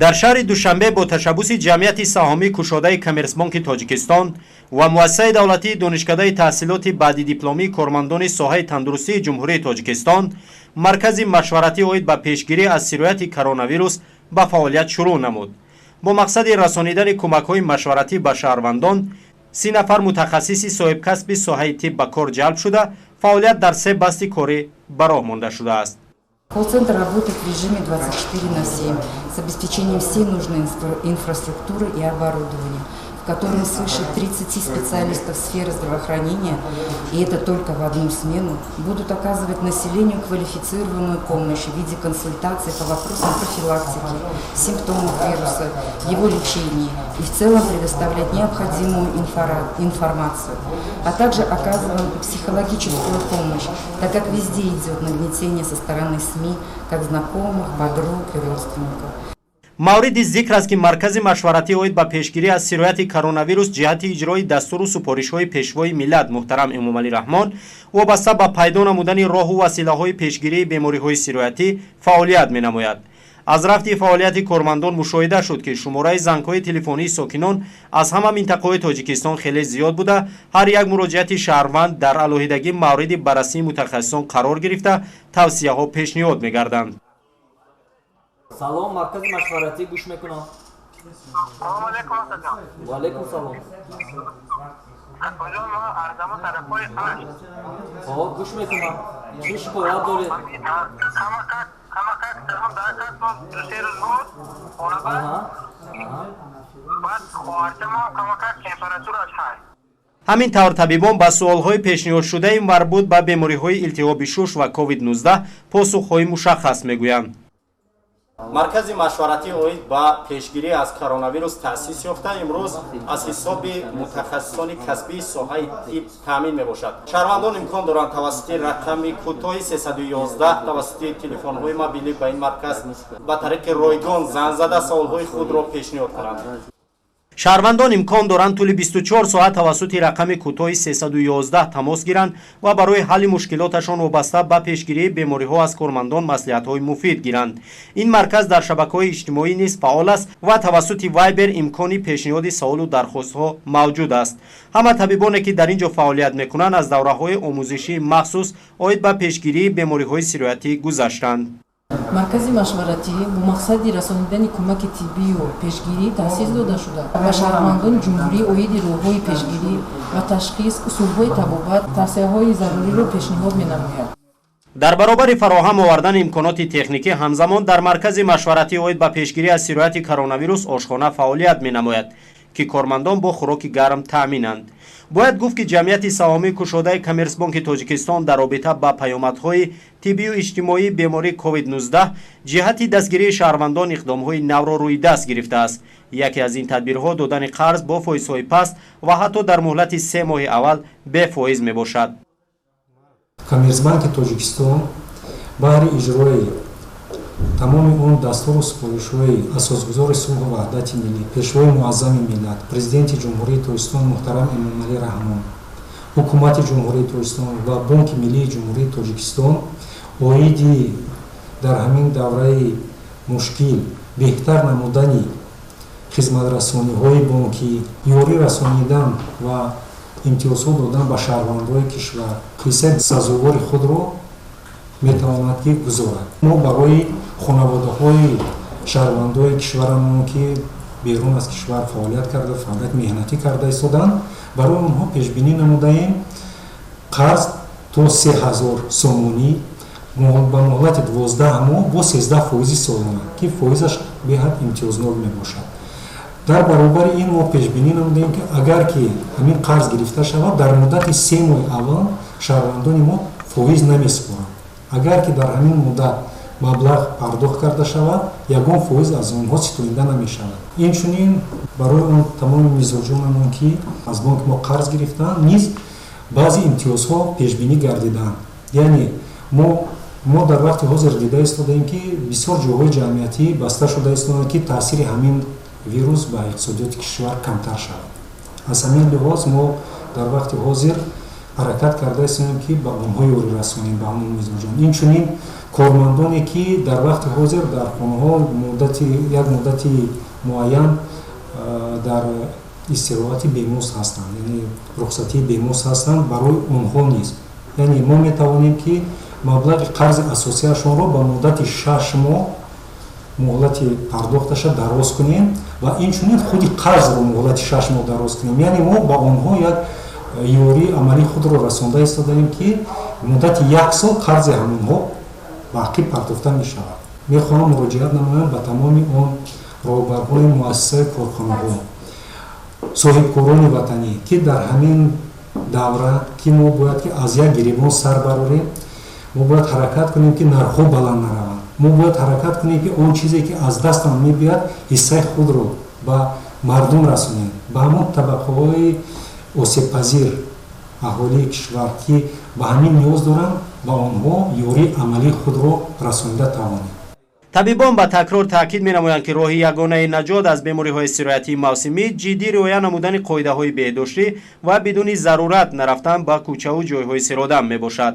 Дар шаҳри Душанбе бо ташаббуси ҷамъияти саҳомии кушодаи Коммерсбонки Тоҷикистон ва муассисаи давлатии Донишкадаи таҳсилоти баъдидипломии кормандони соҳаи тандурустии Ҷумҳурии Тоҷикистон маркази машваратӣ оид ба пешгирӣ аз сирояти коронавирус ба фаъолият шурӯъ намуд. Бо мақсади расонидани кӯмакҳои машваратӣ ба шаҳрвандон 30 нафар мутахассиси соҳибкасби соҳаи тиб ба кор ҷалб шуда, фаъолият дар се басти корӣ ба роҳ монда шудааст. Колл-центр работает в режиме 24 на 7 с обеспечением всей нужной инфраструктуры и оборудования, в котором свыше 30 специалистов сферы здравоохранения, и это только в одну смену, будут оказывать населению квалифицированную помощь в виде консультаций по вопросам профилактики, симптомов вируса, его лечения и в целом предоставлять необходимую информацию. А также оказываем психологическую помощь, так как везде идет нагнетение со стороны СМИ, как знакомых, подруг и родственников. Мавриди зикр аст, ки маркази машваратӣ оид ба пешгирӣ аз сирояти коронавирус ҷиҳати иҷрои дастуру супоришҳои Пешвои миллат муҳтарам Эмомалӣ Раҳмон вобаста ба пайдо намудани роҳу василаҳои пешгирии бемориҳои сироятӣ фаъолият менамояд. Аз рафти фаъолияти кормандон мушоҳида шуд, ки шумораи зангҳои телефонии сокинон аз ҳама минтақаҳои Тоҷикистон хеле зиёд буда, ҳар як муроҷиати шаҳрванд дар алоҳидагӣ мавриди баррасии мутахассисон қарор гирифта, тавсияҳо пешниҳод мегарданд. Салом, маркази машваратӣ, гӯш мекунам. Салом алейкум, асаҷон. Ва алейкум салом. Акаҷон, мо арзамо тарафҳои ҳашт. Хоб, гӯш мекунам, чӣ шикоят доред? Камакак камакак салом дар кард, 2-3 рӯз буд хона, баъд хоҳарчамам камакак температураш ҳаст. Ҳамин тавр, табибон ба суолҳои пешниҳодшудаи марбут ба бемориҳои илтиҳоби шуш ва COVID-19 посухҳои мушаххас мегӯянд. Маркази машваратӣ оид ба пешгирӣ аз коронавирус таъсис ёфта, имрӯз аз ҳисоби мутахассисони касбии соҳаи тиб таъмин мебошад. Шаҳрвандон имкон доранд тавассути рақами кӯтоҳи 311 тавассути телефонҳои мобилӣ ба ин марказ ба тариқи ройгон занг зада, саволҳои худро пешниҳод кунанд. Шаҳрвандон имкон доранд тӯли 24 соат тавассути рақами кӯтоҳи 311 тамос гиранд ва барои ҳалли мушкилоташон вобаста ба пешгирии бемориҳо аз кормандон маслиҳатҳои муфид гиранд. Ин марказ дар шабакаҳои иҷтимоӣ низ фаъол аст ва тавассути Вайбер имкони пешниҳоди саволу дархостҳо мавҷуд аст. Ҳама табибоне, ки дар ин ҷо фаъолият мекунанд, аз давраҳои омӯзишии махсус оид ба пешгирии бемориҳои сироятӣ гузаштанд. Маркази машваратӣ бо мақсади расонидани кӯмаки тиббию пешгирӣ таъсис дода шуда, ба шаҳрвандони ҷумҳурӣ оиди роҳҳои пешгирӣ ва ташхис, усулҳои табобат тавсияҳои заруриро пешниҳод менамояд. Дар баробари фароҳам овардани имконоти техникӣ, ҳамзамон дар маркази машваратӣ оид ба пешгирӣ аз сирояти коронавирус ошхона фаъолият менамояд, ки кормандон бо хӯроки гарм таъминанд. Бояд гуфт, ки ҷамъияти саҳомии кушодаи Коммерсбонки Тоҷикистон дар робита ба паёмадҳои тиббию иҷтимоии бемории COVID-19 ҷиҳати дастгирии шаҳрвандон иқдомҳои навро рӯи даст гирифтааст. Яке аз ин тадбирҳо додани қарз бо фоизҳои паст ва ҳатто дар муҳлати 3 моҳи аввал бефоиз мебошад. Коммерсбанки Тоҷикистон баҳри иҷрои тамоми он дастуру супоришҳои Асосгузори сулҳу ваҳдати миллӣ, Пешвои муаззами миллат, Президенти Ҷумҳурии Тоҷикистон муҳтарам Эмомалӣ Раҳмон, Ҳукумати Ҷумҳурии Тоҷикистон ва Бонки миллии Ҷумҳурии Тоҷикистон оиди дар ҳамин давраи мушкил беҳтар намудани хизматрасониҳои бонкӣ, ёрӣ расонидан ва имтиёзҳо додан ба шаҳрвандои кишвар ҳиссаи сазовори худро метавонад ки гузорад. Мо барои хонаводаҳои шаҳрвандои кишварамон, ки берун аз кишвар фаъолият карда, фаъолияти меҳнатӣ карда истодаанд, барои онҳо пешбинӣ намудаем қарз то 3000 сомонӣ ба муҳлати 12 моҳ бо 13 фоизи солона, ки фоизаш беҳад имтиёзнок мебошад. Дар баробари ин мо пешбинӣ намудаем, ки агар ки ҳамин қарз гирифта шавад, дар муддати 3 моҳи аввал шаҳрвандони мо фоиз намесупоранд. Агар ки дар ҳамин муддат маблағ пардохт карда шавад, ягон фоиз аз онҳо ситонида намешавад. Инчунин барои он тамоми мизоҷонамон, ки аз бонки мо қарз гирифтаанд, низ баъзе имтиёзҳо пешбинӣ гардидаанд. Яъне мо дар вақти ҳозир дида истодаем, ки бисёр ҷойҳои ҷамъиятӣ баста шуда истодаанд, ки таъсири ҳамин вирус ба иқтисодиёти кишвар камтар шавад. Аз ҳамин лиҳоз мо дар вақти ҳозир Ҳаракат карда истем, ки ба онҳо ёрӣ расонем, ба ҳамон мизоҷон. Инчунин кормандоне, ки дар вақти ҳозир дар хонаҳо муддати як муддати муайян дар истироҳати бемузд ҳастанд, яъне рухсатии бемузд ҳастанд, барои онҳо низ, яъне мо метавонем, ки маблағи қарзи асосияшонро ба муддати 6 моҳ муҳлати пардохташа дароз кунем ва инчунин худи қарзро муҳлати 6 моҳ дароз кунем. Яъне мо ба онҳо як ёрии амалии худро расонда истодаем, ки муддати як сол қарзи ҳамонҳо ба ақиб партофта мешавад. Мехоҳам муроҷиат намоям ба тамоми он роҳбарҳои муассисаи корхонаҳо, соҳибкорони ватанӣ, ки дар ҳамин давра, ки мо бояд ки аз як гиребон сар барорем, мо бояд ҳаракат кунем, ки нархҳо баланд нараванд. Мо бояд ҳаракат кунем, ки он чизе, ки аз дастам мебиёяд, ҳиссаи худро ба мардум расонем, ба ҳамон табақаҳои осебпазир аҳолии кишвар, ки ба ҳамин ниёз доранд, ба онҳо ёрии амалии худро расонида тавонем. Табибон ба такрор таъкид менамоянд, ки роҳи ягонаи наҷот аз бемориҳои сироятии мавсимӣ ҷиддӣ риоя намудани қоидаҳои беҳдоштӣ ва бидуни зарурат нарафтан ба кӯчаву ҷойҳои серодам мебошад.